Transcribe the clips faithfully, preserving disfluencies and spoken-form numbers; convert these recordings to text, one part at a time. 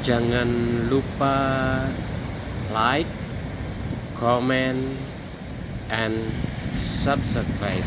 Jangan lupa like, comment, and subscribe.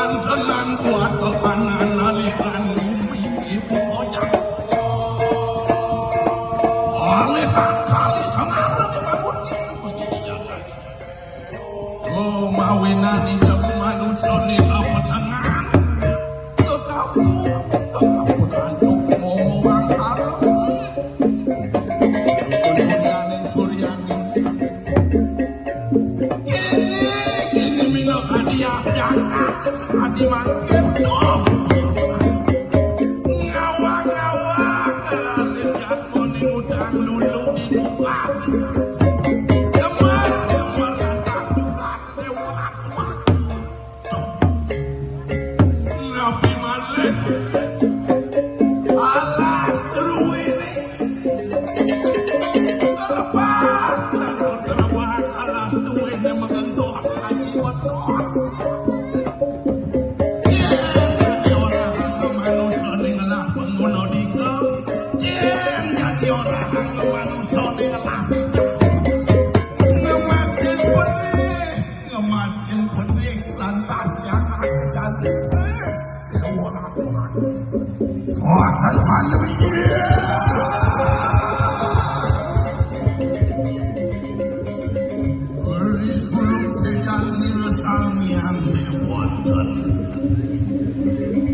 Tenan kuat tekanan alihan bumi ibu kota. Alihan kali Semarang bangun. Oh, mawinan indak manusia ni kapetengan. Kekabut, kekabut anduk ngomong angkara. Suryaning, suryaning. Kini, kini mino kadiak jangka, adi mangkin tuh. Ngawang-ngawang, lihat moni ngutang lulu di tukang. Demar, demar, nantang tukang, dewa aku. Napi malih? Alas druwene. Terebas, terebas, alas druwene megentos aji beton. Yen dadi ora anggo manusa ning ngelah penguna dika. Yen dadi ora anggo manusa ning ngelah dika. Ngemasin pedih. Ngemasin pedih lantas jangan jadi. Wah, kesan biji. Beri sulung tejan nira samian wonten.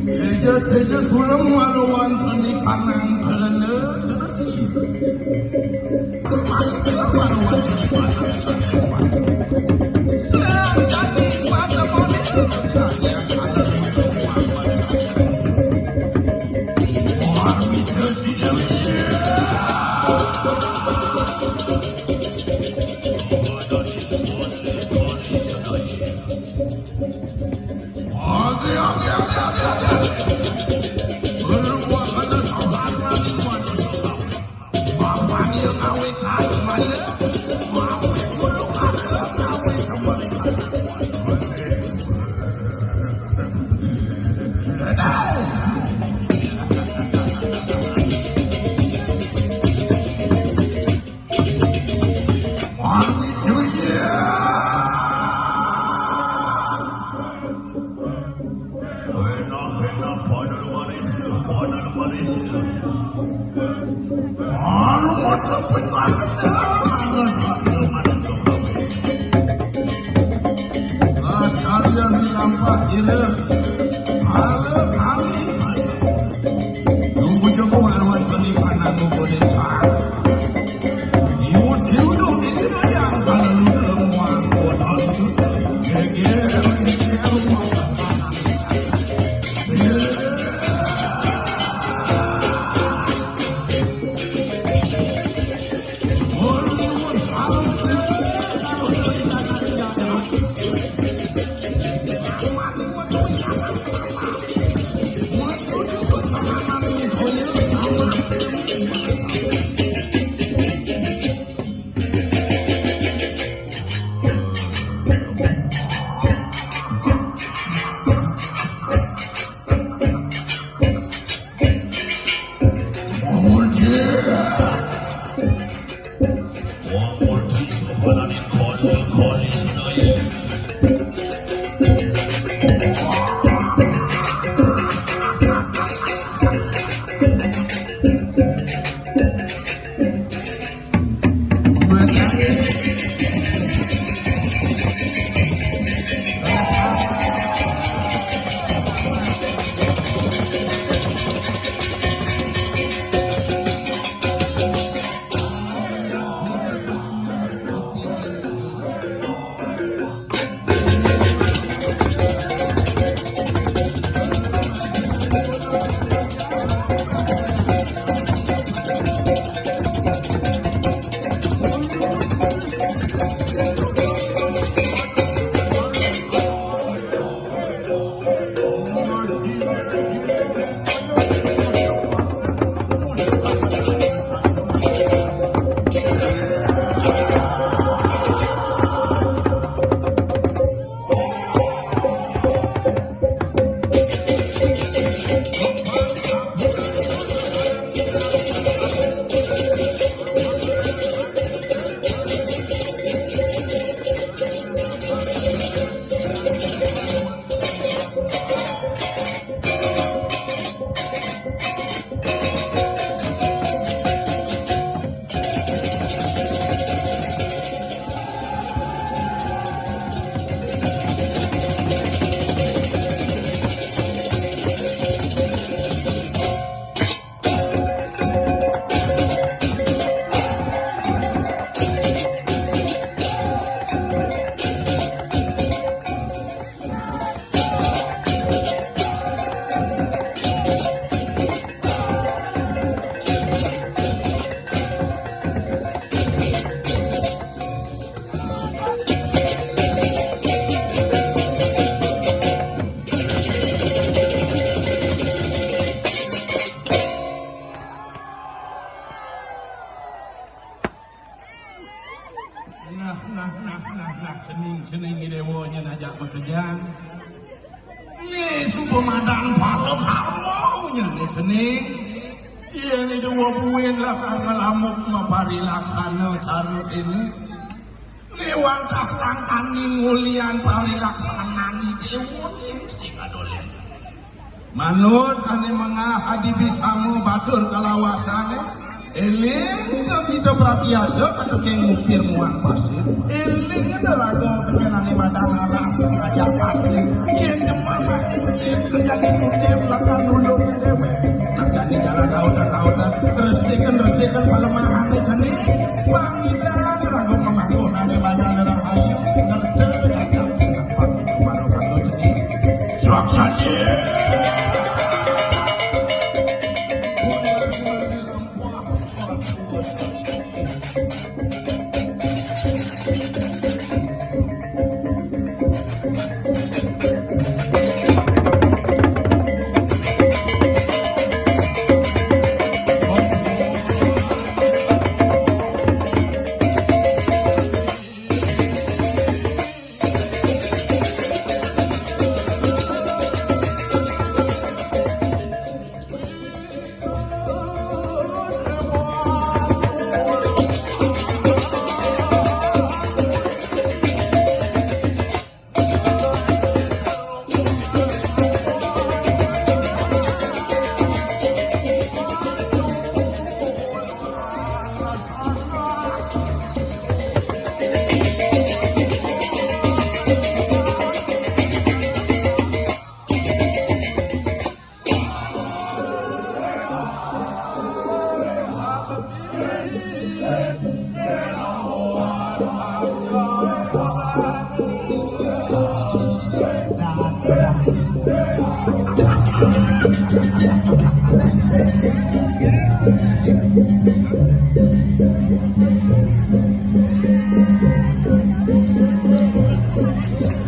Teja, teja sulung walu wonten di panang terene. Enak-enak, padahal manis, padahal manis. Anu, masa pengakenan, masa manis. Nah, sarian di lampah ini. Halo, halo, masa. Nunggu joko lawan seni panang nunggu desa. Suba madan pala karma nyane cening. Yén dua buin lakar nglamuk maparilaksana cara ini. Liwat sangkaning ulian parilaksanan idéwa sing adolen. Manut ané mengah adi bisama batur kalawasané, éling sabita prabiasa kateking ngupir muang pasir. Éling raga kenen ané madan alas ngajak pasir. Yén jemer pasir, yén terjadi sudip, lakar nulung déwék. Nah, jadi jalan lautan-lautan, resikan-resikan palemahané cening. Pangidan raga pemangkunané badan rahayu, ngerti cakap, ngerti pangkudu baru kato cening. Saksanya.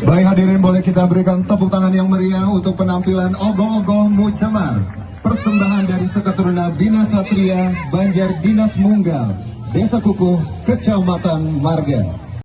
Baik, hadirin, boleh kita berikan tepuk tangan yang meriah untuk penampilan Ogoh-ogoh Mujamar. Persembahan dari Seketeruna Bina Satria, Banjar Dinas Munggal, Desa Kukuh, Kecamatan Marga.